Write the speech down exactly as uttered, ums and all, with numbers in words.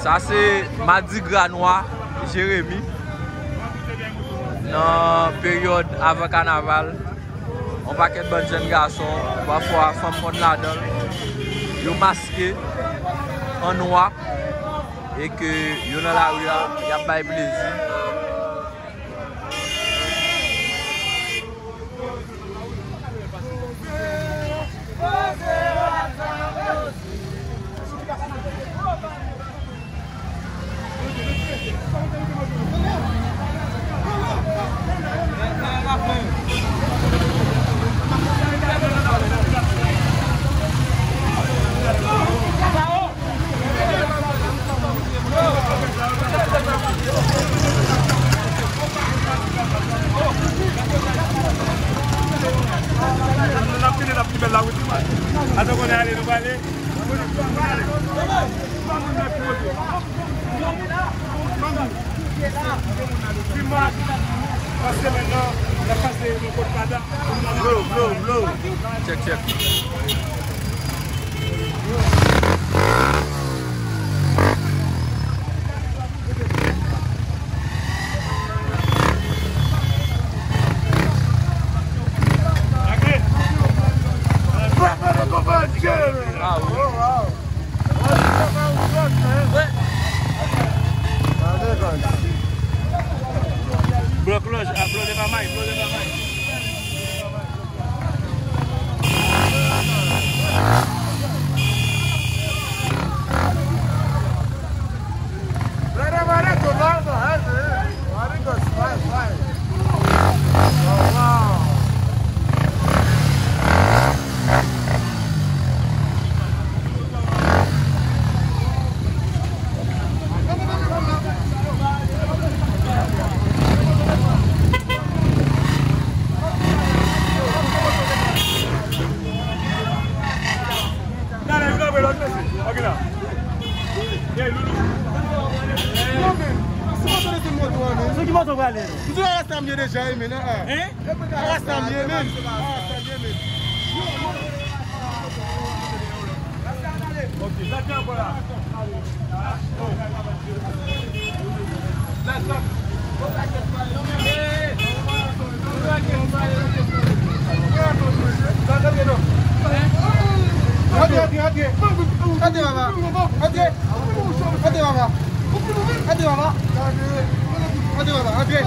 Sa se Madigra Nwa Jeremi. Nan peryòd avan kanaval, yon pakèt bann jèn gason, pafwa fanm konn ladan l, yo maske an nwa e ke yo nan lari a, y ap bay plezi. N ap fini, n ap fini bèl la, wi, ti mwen. Atò konnen ale, nou prale. Blow, blow, blow. Check, check. Blòk lòj, a, blòk de pa may, blòk de pa may. Sou ki moto w prale? M di Rasta m ye deja, wi, men, an, an. Hein? Rasta m ye, men. Rasta m ye, men. Ok, sa ki ankò la? Antre, antre, antre. Antre, papa. Antre. Antre, papa. Antre, papa. Antre, papa. Antre.